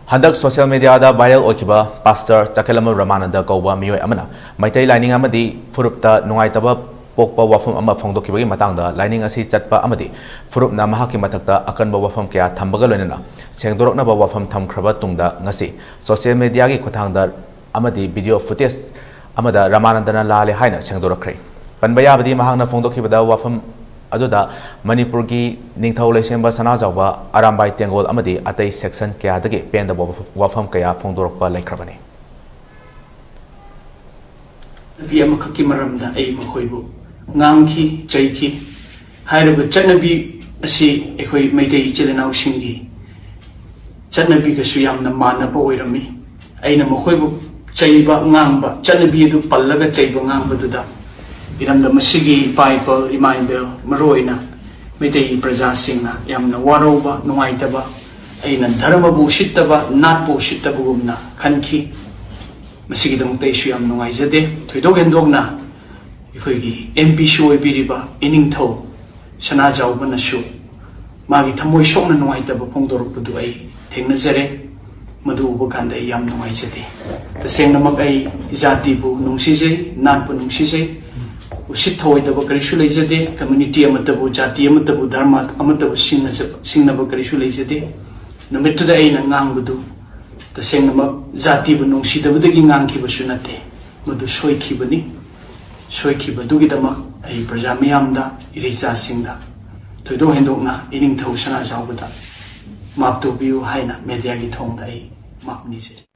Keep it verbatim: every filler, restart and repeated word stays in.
ꯍꯟꯗꯛ social ꯃꯤꯗꯤꯌꯥꯗ viral ꯑꯣꯏꯈꯤꯕ pastor ꯆꯥꯀꯦꯂꯝꯕꯝ ꯔꯃꯥꯅꯟꯗ ꯀꯧꯕ ꯃꯤꯑꯣꯏ ꯑꯃꯅ ꯃꯩꯇꯩ ꯂꯥꯏꯅꯤꯡ ꯑꯃꯗꯤ ꯐꯨꯔꯨꯞꯇ ꯅꯨꯡꯉꯥꯏꯇꯕ ꯄꯣꯛꯄ ꯋꯥꯐꯝ ꯑꯃ ꯐꯣꯡꯗꯣꯛꯈꯤꯕꯒꯤ ꯃꯇꯥꯡꯗ ꯂꯥꯏꯅꯤꯡ ꯑꯁꯤ ꯆꯠꯄ ꯑꯃꯗꯤ ꯐꯨꯔꯨꯞꯅ ꯃꯍꯥꯛꯀꯤ ꯃꯊꯛꯇ ꯑꯀꯟꯕ ꯋꯥꯐꯝ ꯀꯌꯥ ꯊꯝꯕꯒ ꯂꯣꯏꯅꯅ ꯁꯦꯡꯗꯣꯔꯛꯅꯕ ꯋꯥꯐꯝ ꯊꯝꯈ꯭ꯔꯕ ꯇꯨꯡꯗ ꯉꯁꯤ ꯁꯣꯁꯤꯌꯦꯜ ꯃꯤꯗꯤꯌꯥꯒꯤ ꯈꯨꯠꯊꯥꯡꯗ ꯑꯃꯗꯤ ꯚꯤꯗꯤꯑꯣ ꯐꯨꯇꯦꯖ ꯑꯃꯗ ꯔꯃꯥꯅꯟꯗꯅ ꯂꯥꯜꯂꯦ ꯍꯥꯏꯅ ꯁꯦꯡꯗꯣꯔꯛꯈ꯭ꯔꯦ꯫ ꯄꯟꯕ ꯌꯥꯕꯗꯤ ꯃꯍꯥꯛꯅ ꯐꯣꯡꯗꯣꯛꯈꯤꯕꯗ ꯋꯥꯐꯝ ꯑꯗꯨꯗ ꯃꯅꯤꯄꯨꯔꯒꯤ ꯅꯤꯡꯊꯧ ꯂꯩꯁꯦꯝꯕ ꯁꯅꯥꯖꯥꯎꯕ, ꯑꯔꯥꯝꯕꯥꯏ ꯇꯦꯡꯒꯣꯜ ꯑꯃꯗꯤ ꯑꯇꯩ ꯁꯦꯛꯁꯟ ꯀꯌꯥꯗꯒꯤ ꯄꯦꯟꯗꯕ ꯋꯥꯐ-, ꯋꯥꯐꯝ ꯀꯌꯥ ꯐꯣꯡꯗꯣꯔꯛꯄ ꯂꯩꯈ꯭ꯔꯕꯅꯤ꯫ ꯅꯨꯄꯤ ꯑꯃꯈꯛꯀꯤ ꯃꯔꯝꯗ ꯑꯩ ꯃꯈꯣꯏꯕꯨ ꯉꯥꯡꯈꯤ, ꯆꯩꯈꯤ꯫ ꯍꯥꯏꯔꯤꯕ ꯆꯠꯅꯕꯤ ꯑꯁꯤ ꯑꯩꯈꯣꯏ ꯃꯩꯇꯩ ꯏꯆꯤꯜ ꯏꯅꯥꯎꯁꯤꯡꯒꯤ ꯆꯠꯅꯕꯤꯒꯁꯨ ꯌꯥꯝꯅ ꯃꯥꯟꯅꯕ ꯑꯣꯏꯔꯝꯃꯤ꯫ ꯑꯩꯅ ꯃꯈꯣꯏꯕꯨ ꯆꯩꯕ, ꯉꯥꯡꯕ, ꯆꯠꯅꯕꯤ ꯑꯗꯨ ꯄꯜꯂꯒ ꯆꯩꯕ ꯉꯥꯡꯕꯗꯨꯗ ꯏꯔꯝꯗꯝ ꯑꯁꯤꯒꯤ ꯏꯄꯥ ꯏꯄꯜ, ꯏꯃꯥ ꯏꯕꯦꯜ, ꯃꯔꯨꯑꯣꯏꯅ ꯃꯩꯇꯩ ꯄ꯭ꯔꯖꯥꯁꯤꯡꯅ ꯌꯥꯝꯅ ꯋꯥꯔꯧꯕ, ꯅꯨꯡꯉꯥꯏꯇꯕ, ꯑꯩꯅ ꯙꯔꯃꯕꯨ ꯎꯁꯤꯠꯇꯕ, ꯅꯥꯠꯄꯨ ꯎꯁꯤꯠꯇꯕꯒꯨꯝꯅ ꯈꯟꯈꯤ꯫ ꯃꯁꯤꯒꯤꯗꯃꯛꯇ ꯑꯩꯁꯨ ꯌꯥꯝ ꯅꯨꯡꯉꯥꯏꯖꯗꯦ꯫ ꯊꯣꯏꯗꯣꯛ ꯍꯦꯟꯗꯣꯛꯅ ꯑꯩꯈꯣꯏꯒꯤ ꯑꯦꯝ ꯄꯤꯁꯨ ꯑꯣꯏꯕꯤꯔꯤꯕ ꯏꯅꯤꯡꯊꯧ ꯁꯅꯥꯖꯥꯎꯕꯅꯁꯨ ꯃꯥꯒꯤ ꯊꯃꯣꯏ ꯁꯣꯛꯅ ꯅꯨꯡꯉꯥꯏꯇꯕ ꯐꯣꯡꯗꯣꯔꯛꯄꯗꯨ ꯑꯩ ꯊꯦꯡꯅꯖꯔꯦ꯫ ꯃꯗꯨ ꯎꯕ ꯀꯥꯟꯗ ꯑꯩ ꯌꯥꯝ ꯅꯨꯡꯉꯥꯏꯖꯗꯦ꯫ ꯇꯁꯦꯡꯅꯃꯛ ꯑꯩ ꯖꯥꯇꯤꯕꯨ ꯅꯨꯡꯁꯤꯖꯩ, ꯅꯥꯠꯄꯨ ꯅꯨꯡꯁꯤꯖꯩ꯫ ꯎꯁꯤꯠ ꯊꯑꯣꯏꯗꯕ ꯀꯔꯤꯁꯨ ꯂꯩꯖꯗꯦ꯫ ꯀꯝꯃ꯭ꯌꯨꯅꯤꯇꯤ ꯑꯃꯠꯇꯕꯨ, ꯖꯥꯇꯤ ꯑꯃꯠꯇꯕꯨ, ꯙꯔꯃ ꯑꯃꯠꯇꯕꯨ ꯁꯤꯡꯅꯖꯕ, ꯁꯤꯡꯅꯕ ꯀꯔꯤꯁꯨ ꯂꯩꯖꯗꯦ꯫ ꯅꯨꯃꯤꯠꯇꯨꯗ ꯑꯩꯅ ꯉꯥꯡꯕꯗꯨ ꯇꯁꯦꯡꯅꯃꯛ ꯖꯥꯇꯤꯕꯨ ꯅꯨꯡꯁꯤꯗꯕꯗꯒꯤ ꯉꯥꯡꯈꯤꯕꯁꯨ ꯅꯠꯇꯦ꯫ ꯃꯗꯨ ꯁꯣꯏꯈꯤꯕꯅꯤ꯫ ꯁꯣꯏꯈꯤꯕꯗꯨꯒꯤꯗꯃꯛ ꯑꯩ ꯄ꯭ꯔꯖꯥ ꯃꯤꯌꯥꯝꯗ, ꯏꯔꯩꯆꯥꯁꯤꯡꯗ ꯊꯣꯏꯗꯣꯛ ꯍꯦꯟꯗꯣꯛꯅ ꯏꯅꯤꯡꯊꯧ ꯁꯅꯥꯖꯥꯎꯕꯗ ꯃꯥꯞ ꯇꯧꯕꯤꯌꯨ ꯍꯥꯏꯅ ꯃꯦꯗꯤꯌꯥꯒꯤ ꯊꯣꯡꯗ ꯑꯩ ꯃꯥꯞ ꯅꯤꯖꯔꯤ꯫